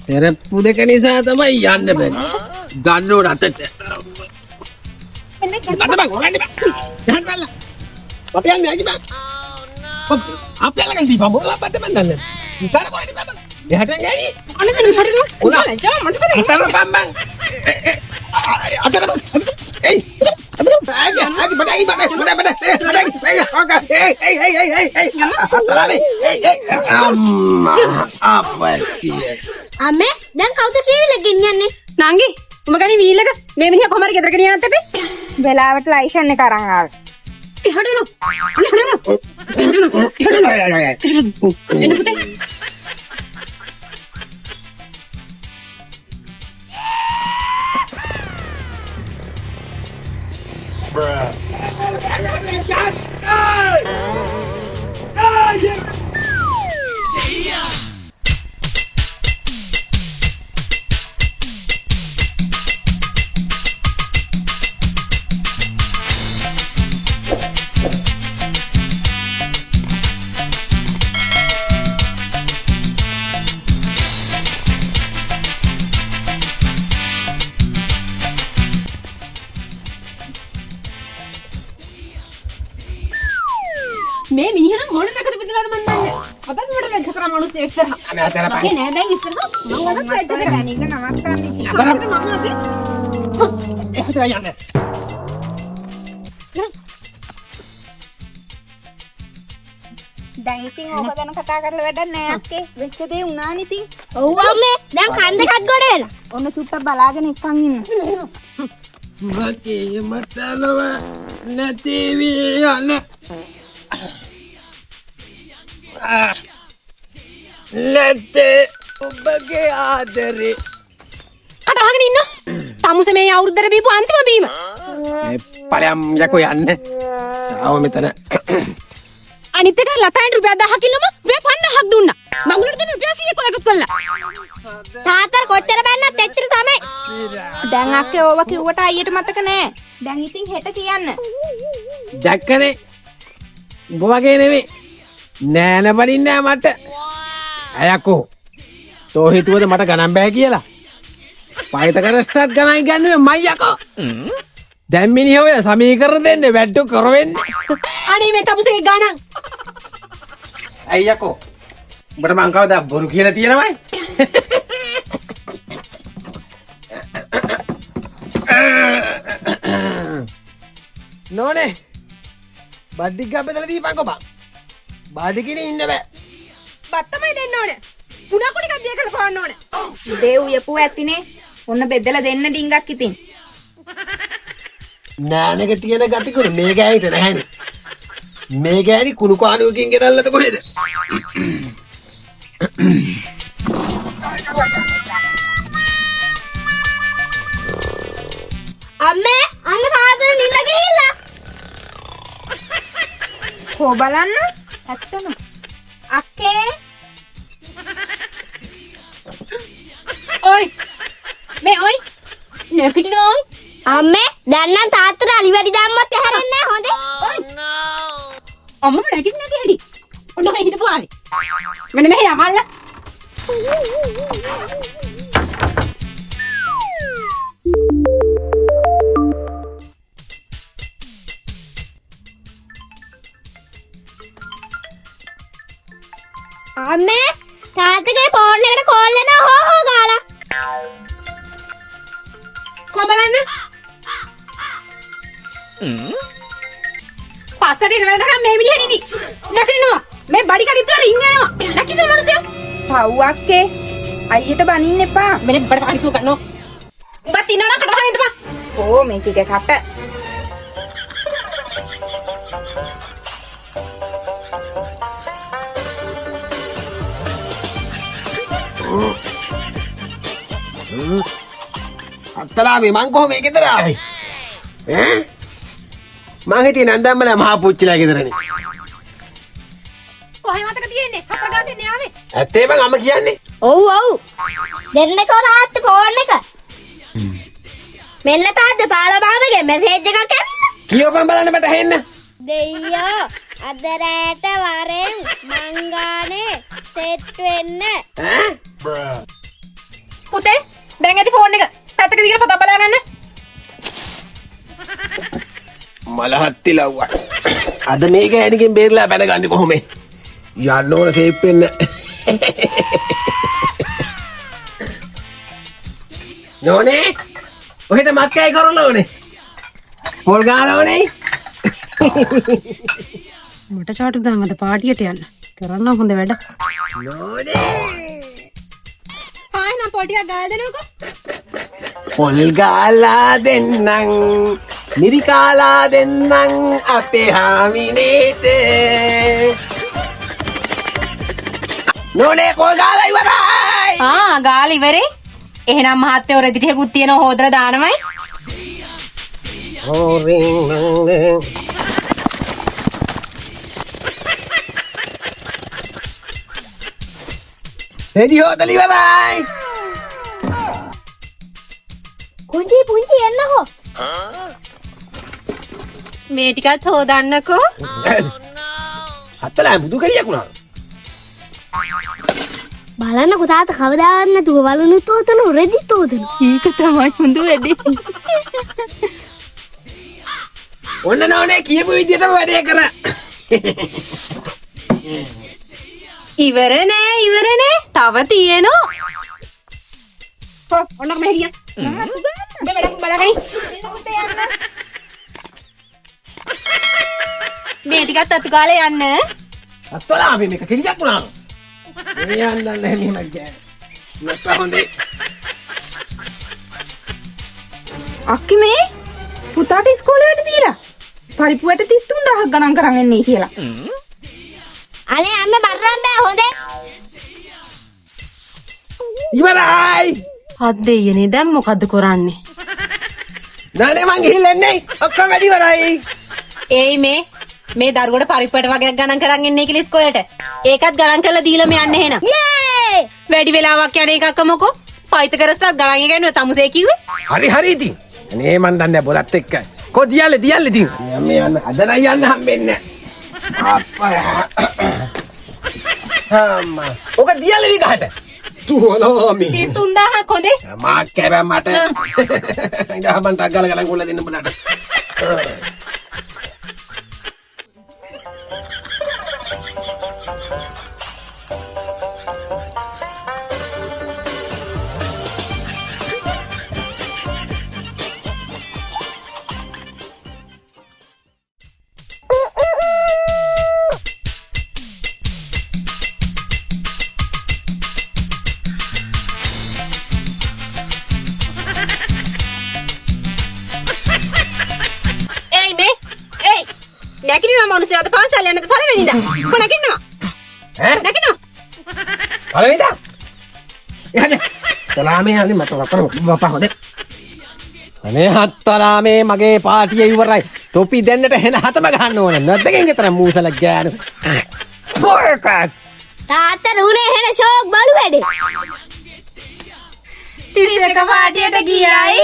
පෙරප්පු දෙක නිසා තමයි යන්න බැරි. ගන්න ඕන අතට. අත බං හොරන්නේ බං. යන්න බැලලා. මට යන්නේ නැහැ බං. අපේ ළඟ දීපන් මොනවා බද්ද මන් දන්නේ. විතර කොහෙද බං? එහාට යන්නේ ඇයි? අනේ මට ඔලා. ලැජ්ජාව මට කරේ. අතර බං බං. අතර බං. එයි. අතර ආගේ ආගේ බඩ බඩ බඩ බඩ බඩ ඒ ඒ ඒ ඒ ඒ ඒ අතරේ ඒ ඒ අම්මා අප්පච්චි. අම්මේ දැන් කවුද ත්‍රිවිල් එක ගෙනියන්නේ? නංගි උඹ ගනි වීල් එක මේ මිනිහා කොහම හරි ගෙදර ගෙනියන්නත් එපේ. වෙලාවට ලයිසන් එක අරන් ආවේ. එහාට එනවා. එහාට එනවා. එහාට එනවා. එන්න පුතේ. මේ මිනිහා නම් මොන රකද බෙදලාද මන් දන්නේ. අදත් මට ලැජ්ජ කරා මිනිස්සු ඉස්සරහා. අනේ අතර බං. මගේ නෑ දැන් ඉස්සරහා මං අදත් ලැජ්ජ කරා. දැන් එක නවත්තන්න ඉතින්. අතර මම අද එහාට යන්න. දැන් ඉතින් ඕක ගැන කතා කරලා වැඩක් නෑ අක්කේ. වෙච්ච දේ වුණානේ ඉතින්. ඔව් අම්මේ දැන් කන් දෙකත් ගොඩ වෙලා. ඔන්න සුට්ටක් බලාගෙන එක්කන් ඉන්න. මගේ මතලව නැති වී යන නැත්තේ ඔබගේ ආදරේ. කට අහගෙන ඉන්න. තමුසේ මේ අවුරුද්දට බීපු අන්තිම බීම. මේ ඵලයන් යකෝ යන්න. ආව මෙතන. අනිත් එක ලතයින් රුපියල් 1000 කිල්ලම රුපියල් 5000ක් දුන්නා. මඟුලට දුන්න රුපියල් 100 කොලකුත් කළා. තාත්තට කොච්චර බැන්නත් එච්චර තමයි. දැන් අක්කේ ඕවා කිව්වට අයියට මතක නෑ. දැන් ඉතින් හෙට කියන්න. දැක්කනේ. උඹ වගේ නෙමෙයි. නෑන බනින්නේ නෑ මට. අයකෝ. තෝ හිතුවද මට ගණන් බෑ කියලා? පයිතකරස්ටත් ගණන් ගන්නුවේ මයි යකෝ. දැන් මිනිහ ඔය සමීකරණ දෙන්නේ වැඩ කරවෙන්නේ. අනේ මේ තමුසේගේ ගණන්. ඇයි යකෝ? උඹට මං කවදා බොරු කියලා තියෙනවයි? නෝනේ. බඩ් ටික බෙදලා දීපන්කෝ බං. බඩගිනි ඉන්න බෑ. බත් තමයි දෙන්න ඕනේ. පුනා කුඩි එකක් දිය කරලා පවන්න ඕනේ. උදේ උයපුව ඇතිනේ. ඔන්න බෙදලා දෙන්න ඩිංගක් ඉතින්. නෑනක තියෙන ගතිගුණ මේ ගෑනිට නැහැනේ. මේ ගෑණි කුණු කානුවකින් ගෙනල්ලද කොහෙද? අම්මේ අන්න තාත්තට නින්ද ගිහිල්ලා. කෝ බලන්න. ඇත්තම. අක්කේ ඔයි මේ ඔයි නැගිටිනවා ඔයි. අම්මේ දැන් නම් තාත්තට අලි වැඩි දැම්මත් ඇහැරෙන්නේ නැහැ හොඳේ. අම්මම නැගිටින්නේ නැති හැටි. ඔන්න ඔය හිටපු ආවේ. මෙන්න මෙහෙ යමල්ලා. අම්මේ තාත්තගේ ෆෝන් එකට කෝල් එනවා හෝ හෝ ගාලා. කො බලන්න. පස්සට ඉර වෙනකම් මේ මිනිහ නිදි. නැගිටිනවා. මේ බඩි කඩਿੱතුව රින් යනවා. නැගිටිනවා මිනිස්සු. පව් අක්කේ. අයියට බනින්න එපා. මෙන්න බඩ කඩਿੱතුව ගන්නවා. උඹත් ඉන්නවා නම් කට වහගෙන ඉඳපන්. ඕ මේ ටික කට. අත්තලා මේ මං කොහොම මේ ගෙදර ආවේ? ඈ? මං හිටියේ නන්දම්මලා මහා පුච්චිලා ගෙදරනේ. කොහේ මතක තියෙන්නේ? හතර ගාතේ නේ ආවේ. ඇත්තේ බං අම්ම කියන්නේ. ඔව් ඔව්. දෙන්නකෝ තාත්තේ ෆෝන් එක. මෙන්න තාත්තේ පාලෝ මාමගේ මැසේජ් එකක් ඇවිල්ලා. කියවපන් බලන්න මට ඇහෙන්න. දෙයියෝ අද රෑට වරෙන් මංගානේ සෙට් වෙන්න. ඈ? පුතේ දැන් ඇති ෆෝන් එක පැත්තක දීලා පොත බලා ගන්න. මලහත්ති ලව්වා. අද මේ ගෑණිගෙන් බේරලා බැනගන්නේ කොහොමද? යන්න ඕන සේෆ් වෙන්න. නෝනේ ඔහෙට මක්කයි කරලා ඕනේ. පොල් ගාලා ඕනේ. මට චාටු දාන් අද පාටියට යන්න. කරන්න හොඳ වැඩ. නෝනේ ආයෙ නම් පොල් ටිකක් ගාලා දෙනවකෝ. පොල් ගාලා දෙන්නම් මිරිකාලා දෙන්නම් අපේ හාමිනේට. නෝනේ පොල් ගාලා ඉවරයි. ආ ගාලා ඉවරේ. එහෙනම් මහත්තයෝ රෙදි ටිකකුත් තියෙනවා හොදලා දානවයි. හොරින් රෙදි හොදලා ඉවරයි. පුංචි පුංචි එන්නකෝ. මේ ටිකත් හොදන්නකෝ. හත්තලා බුදු කෙලියක් වුණා. බලන්නකෝ තාත්තා කවදාවත් නැතුව වලුනුත් හොදන රෙදිත් හොදන. ඒක තමයි හොඳ වැඩේ. ඔන්න නෝනේ කියපු විදියටම වැඩේ කරා. ඉවර නෑ ඉවර නෑ තව තියෙනවා. ඔන්න මෙහෙ ගියා. මේ වැඩක් බලාගනි. මේ ටිකත් අතු කාලේ යන්න. අත්වලා අපි මේක කෙලියක් වුණා. මේ යන්න නැහැ මෙහෙම ගෑ. නැත්නම් හොඳේ. අක්කි මේ පුතාට ඉස්කෝලේ වැඩ දීලා පරිප්පුවට 33000ක් ගණන් කරන් එන්නේ කියලා. අනේ අම්මේ මට නම් බෑ හොඳේ. ඉවරයි. හත් දෙයියනේ දැන් මොකද්ද කරන්නේ? නෑ මං ගිහිල්ලා එන්නේ. ඔක්කොම වැඩ ඉවරයි. ඒයි මේ දරුවට පරිප්පුවට වගේක් ගණන් කරන් එන්නේ කියලා ඉස්කෝලේට. ඒකත් ගණන් කරලා දීලාම යන්න එහෙනම්. යේ! වැඩි වෙලාවක් යන එකක්ක මොකෝ? පයිතකරස්ටත් ගණන් ඉගෙනුවා තමුසේ කිව්වේ. හරි හරි ඉතින්. අනේ මං දන්නේ නැහැ බොලත් එක්ක. කො දියල්ල දියල්ල ඉතින්. මේ යන්න අද නම් යන්න හම්බෙන්නේ නැහැ. අප්පා. අම්මා. ඔක දියල්ල විගහට. තුවලාමි. 33000ක් හොඳේ. මා කැබෑ මට. ගහපන් ටක් ගාලා ගලන් කොල්ල දෙන්න උඹලට. ඒයි මේ ඒයි නැගිටිනවා මිනිස්සු අද පාසල් යන්නද පළවෙනිදා. කො නැගිටිනවා. ඈ නැගිටිනවා. පළවෙනිදා? යන්නේ. තලාමේ යන්නේ මට වපර වපා හොඳේ. අනේ හත්තලාමේ මගේ පාටිය ඉවරයි. තොපි දෙන්නට හෙන හතම ගහන්න ඕන. නැත්නම් ගෙතර මූසල ගෑනු. පොරකස්. තාත්තා රුණේ හෙන ෂෝක් බලු වැඩේ. 31 පාටියට ගියයි.